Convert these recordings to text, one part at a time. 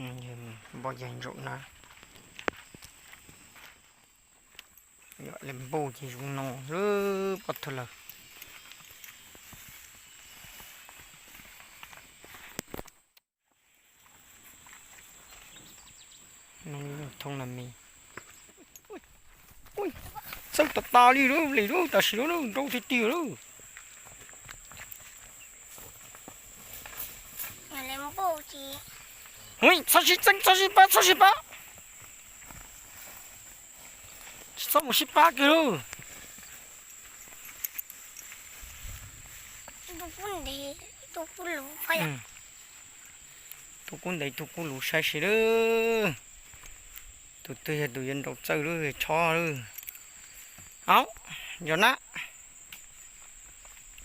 Npoj yaig ntsaum na. Yog li npauj ces zoo no lub pob thawj lawm. Thooj na me. Txawj tas tas li lub, li lub tam sim no nrau tiag tiag lub. Txhob sib txeeb, txhob sib pab, txhob sib pab. Tsis txhob mus sib pab kiag lub. Tus kub ntev tus kub luv saib seb lub. Tus twg yog tus yuav nrau txawj lub, chob lub. Au, yog na,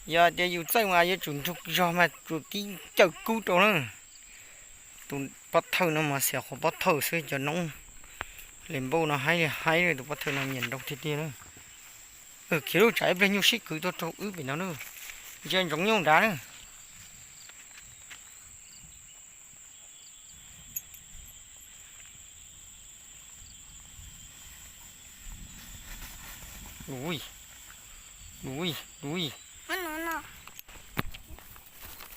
yog tias yus txawj mas yuav tsum nrug zog mas tsuas kib cawm kub rau na. Tus pob thawj no mas xiam qhov pob thawj xwb, cov noob li npauj no haib li haib, tus pob thawj no nyiam nrau tiag tiag na. Khiav lub, tsam ib pliag nyuj sib kwv tuaj rau wb pem no na. Ntsia ntsoov nyuj nrad na. Ui, ui, ui.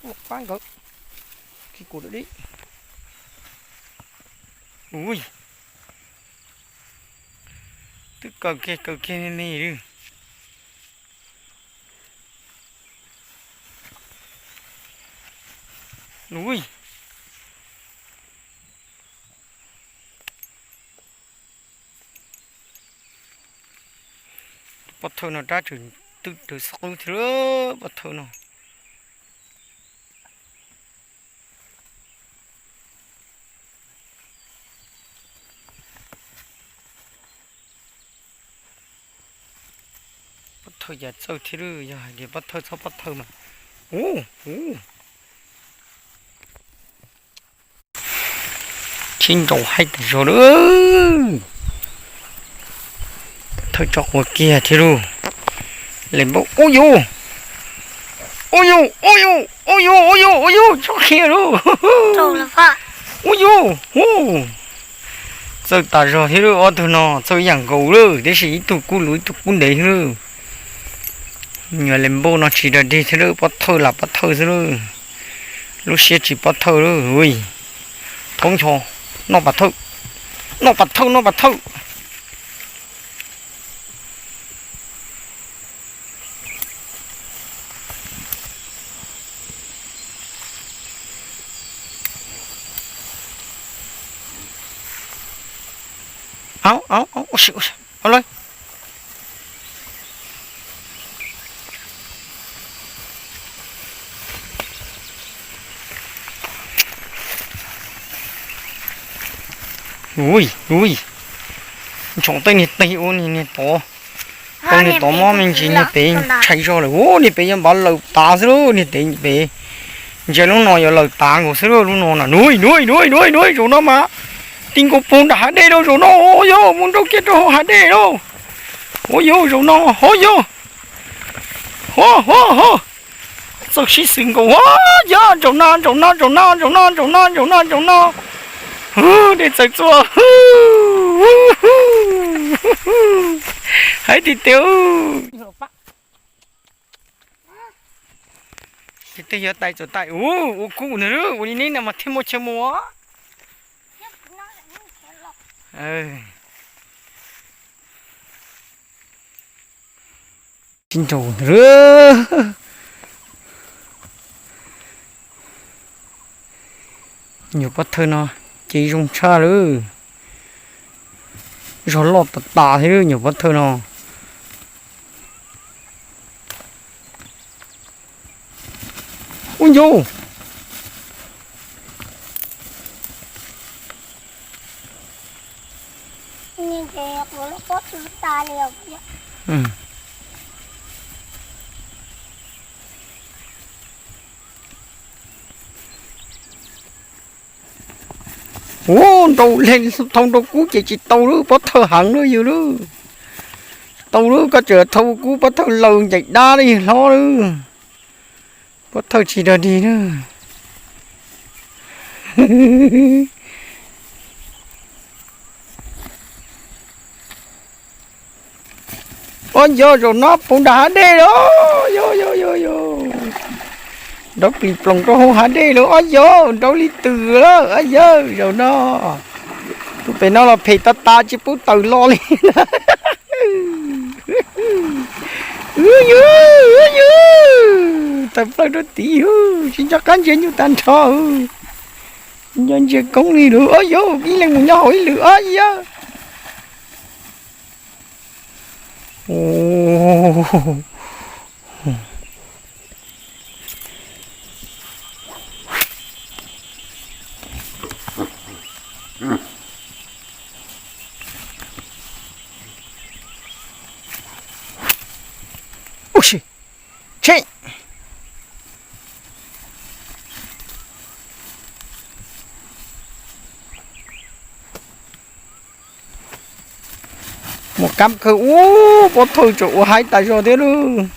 Ua pab nkawd, khi kuv dab dib. Ui, twb kaw kiag kaw kiag me me li. Ui, pob thawj no rab tseem twb rwv xub qwb thiab lub pob thawj no. Pob thawj cas txawj thiab lub, yog hais tias pob thawj txhob pob thawj mas. Ub, ub. Sib nraus haib tas zog lub. Thawj tso quav kiag thiab lub. Li npauj, ub yus, ub yus, ub yus, ub yus, ub yus, ub yus, tso qhia lub. Ub yus, ub. Txawj tas zog thiab lub, ob tug no txawj ib yam nkaus lub, tiam sis ib tug kub luv ib tug kub ntev thiab lub. Nyuam li npauj no tsis dog dig thiab lub, pob thawj lam pob thawj xwb lub. Lub siab tsis pob thawj lub. Thoob ncho, noj pas thawj, noj pas thawj, noj pas thawj. Au, au, au, ua si, ua si, au lawm. Ui, ui, ntsoov tej niag teg ua niag tod, tau niag tod mob me ntsis niag pem ntshai zog lawm, ub, niag pem yuav npav lawm tav xwb lub, niag pem pem. Ntsia lub no yuav lawm tav nkaus xwb lub, lub no na, nuj nuj nuj nuj nuj, zaum no mas ti nkaus puag nram hav dej rau zaum no, ua yog mus nrau kiag rau hauv hav dej lauj. Ua yog zaum no, ho yog, ho ho ho. Txawj sib xws nkaus, ho yog zaum no, zaum no, zaum no, zaum no, zaum no, zaum no, zaum no. Dej txawv txua. Hais tiag tiag. Ces twb yuav tais txom tais ua kub ntag, ua li neb no mas thiaj muaj chaw mus. Sib nraus ntag. Nyuam pob thawj no ces zoo tshaj lawm. Zog loj tas tas thiab nyuam pob thawj no. Ub yus. Ub, nrau leeg thau nrau kub ces tsis tau lub pob thawj heev lub yus lub. Tau lub koj tseem thau kub pob thawj laws ncaim dab li hlob lub. Pob thawj tsis dog dig na. Ob yog, zaum no puv nram hav dej lawm, yog yog yog yog. Nrov plis ploos rau hauv hav dej lawm, ob yog, nrov li twm lawm, ob yog, zaum no. Tus pem no los phem tas tas tsis pub tawm los li. Yog yog, tawm plaws rau tid, tsis nco qab ntsia nyuj tag nrho. Nco ntsia koob li lawm, ob yog, ib leeg mus nyob hauv ib lwm, ob yog. Ub si, tsheej. Muaj kab kawg, ub, pob thawj tseem ua haib tas zog thiab lauj.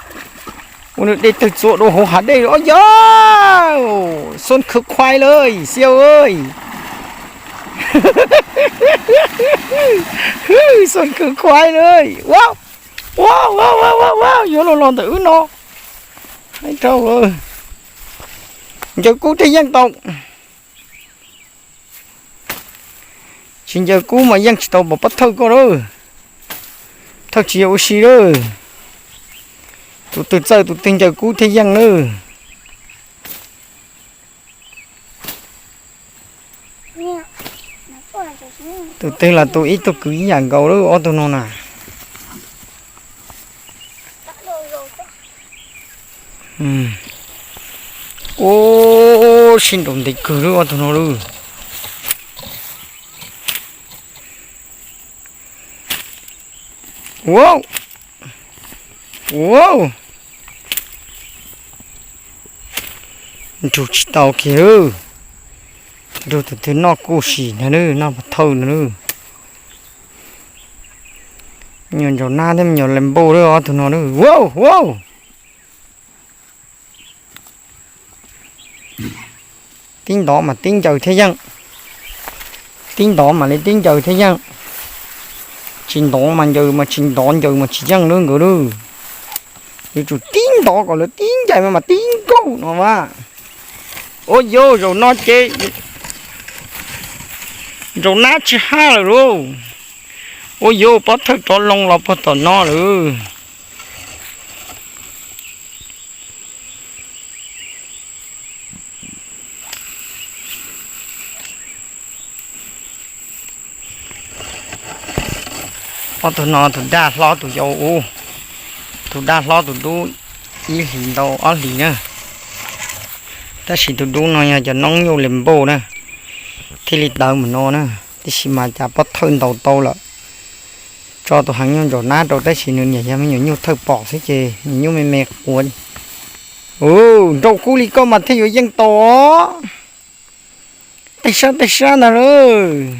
Ua nws dej tawg txuas dua hauv hav dej, ob yog, xon khwv khuai lawm xiau ơi. Xon khwv khuai lawm, ua, ua, ua, ua, ua, yuav los los ntawm wb no. Haib rau, ncaws kub thiaj yeej tau. Tsis ncaws kub mas yeej tsis tau pom pob thawj koj lawm. Thawj tsis yog ua si lawm. Tus twg txawj tus twg ncaws kub thiaj yeej lawm. Tus twg los tus ib tug kwv ib yam nkaus lawm ob tug no na. Ub, sib nraus ntev kawg lawm ob tug no lawm. Wow, wow. Nrug tsis tau kiag lawm. Nrug tus twg noj kuj sim ntag lawm, noj pov thawj ntag lawm. Me nyuam ntsaum nab thiab me nyuam lambo lawm ob tug no lawm. Wow, wow. Tib ntov mas tib ncaws thiaj yeej. Tib ntov mam li tib ncaws thiaj yeej. Tsis ntov mas ncaws mas tsis ntov, ncaws mas tsis yeej lawm nkawd lawm. Yuav tsum tib ntov kom lawv tib ncaws mas mas tib nkaug no mas. Ua yog zaum no ces nraum nab tsis haj lawm lauj. Ua yog pob thawj rov loo los puag tom no lawm. Ob tug no tus daj hlob tus yau ub, tus daj hlob tus dub ib hlis ntau ob hlis na. Tab sis tus dub no yog cov noob nyuj lambo na, thiaj li tawv mus no na. Tab sis mas cas pob thawj ntaus tau lawm. Tso tus heev nyuj ntsaum nab rau tab sis nws niam yog me nyuam nyuj thawj pom xwb ces nyuam nyuj me me quav li. Nraus kub li koj mas thiaj yuav yeej tau os. Tej sab tej sab ntag lauj.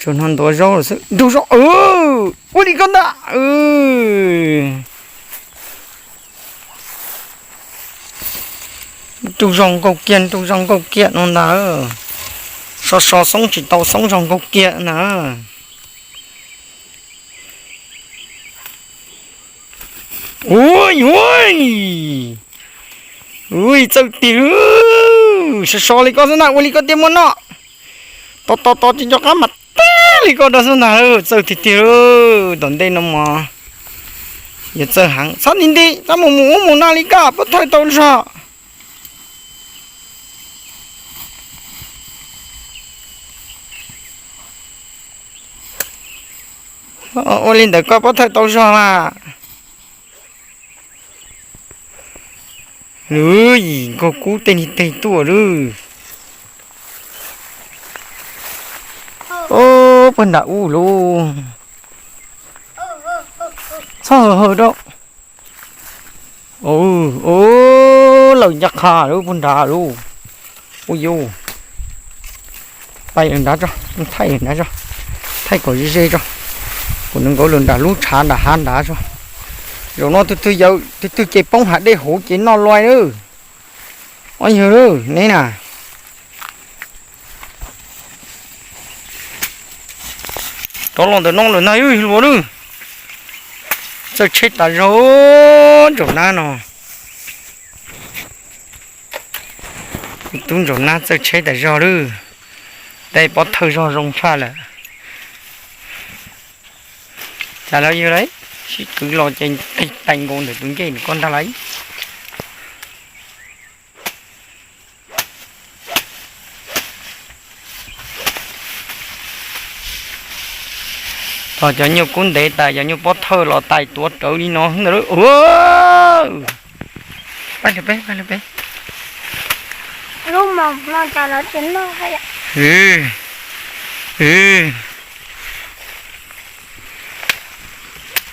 Tsuas hnov ntuav zaub lawm xwb. Nraus zaub, ua li koj ntag. Nraus zoo nkauj kiag, nraus zoo nkauj kiag no ntag. So so xoob tsis tau, xoob zoo nkauj kiag ntag. Ui, ui, ui, txawj tiag. So so li koj xwb na, ua li koj thiaj muaj noj. Tos tos tos tsis nco qab mas teb li koj rau xwb ntag. Txawj tiag tiag. Tom ntej no mas yuav txawj heev, txhob nti nti, txhob mus mus ub mus no li koj, pob thawj tau zog. Ua li ntawd koj pob thawj tau zog mas. Lwm yim nkaug kub tej niag teg tuaj lawm. Puag nram ub lauj. Txhob haw haw rau. Lawm ncaj qha lawm puag nrad lauj. Ua yus, pais lawm nrad tso, thaij lawm nrad tso, thaij kom ze ze tso. Kuv nws nkaus lawm nram lub tshav nram hav nrad tso. Zaum no tus twg ces poob hav dej huv ces noj luaj lawm. Ob yawg, neb na. Rov los ntawm no lawm na, yog luag lawm. Txawj tsheb tas zog, ntsaum nab no. Tub ntsaum nab txawj tsheb tas zog lawm. Tej pob thawj zog zoo tshaj lawm. Cas los yog lawm, sib kwv los ces tais nkaus ntawm tus ncej nws ko ntag lauj. Tog cov nyuj kub ntev tas, cov nyuj pob thawj los tais tuav rawv li no ntag lauj. Pab lug peb, pab lug peb.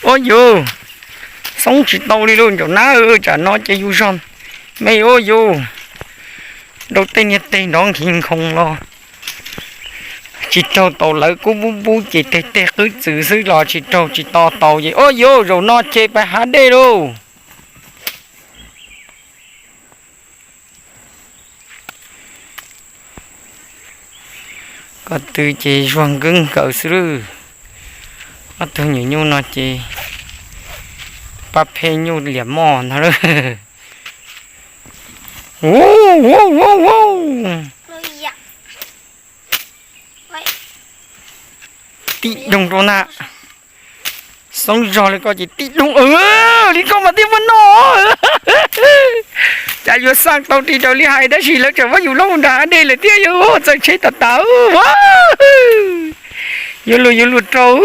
Ua yus, xoob tsis tau li lauj, ntsaum nab, tsam no ces yus zog me ua yus. Rau tej niag teg nrov nkig nkhoos los tsis raug tau, lawv kub pub pub ces teg teg qwb txwv xwb los tsis raug tsis to tau ces ua yus, zaum no ces pais hav dej lauj. Ko tw ces zuag nkeeb nkaws xwb lawm. Ob tug nyuam nyuj no ces pab pheej nyuj liam moj ntag lauj. Tib doog rau na. Xoob zog li ko ces tib doog, li ko mas thiaj muaj noj. Cas yuav xaj tau ris raws li hais tab sis lawv tseem muab yus loj nram hav dej lawm thiab, yog txawj tsheb tas tas. Yuav luag yuav luag raug,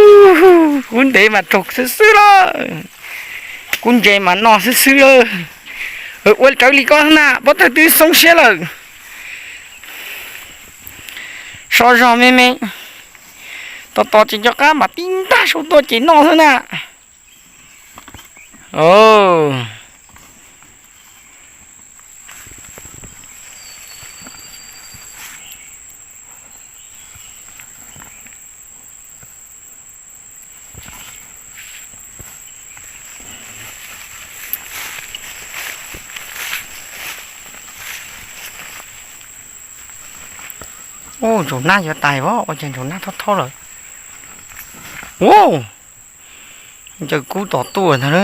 kub ntev mas raug xwb xwb lawm. Kub ntse mas noj xwb xwb lawm. Ua rawv li ko na, pob thawj twb xoob siab lawm. So zog me me, tos tos tsis nco qab mas tib ntaj sau tuaj ces noj xwb na. Ub, ntsaum nab yuav tais as, ua cas ntsaum nab thob thob lawm. Ub, ncaws kub tom tuaj ntag na.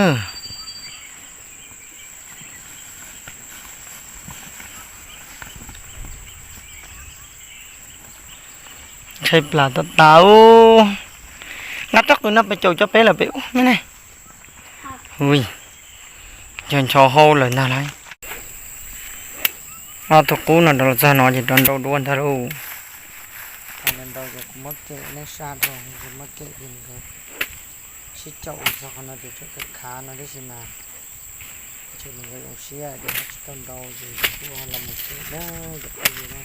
Ntshai plas tas tas. Nqa rab qws no pes caum cov peb lawm peb ub me ne. Ui, ncho ncho hau lawm ntag lauj. Ob tug qub no rov los txog no ces rov nrau dua ntag lauj. Nrau ces kuv muab kem nej saj rau, muab kem ces nkawd sib caum txog qhov no ces tseem khav khav no tib si mas, tseem nkawd zoo siab ces ho tsis tau nrau ces kuv los mus kem na, cov phooj ywg na.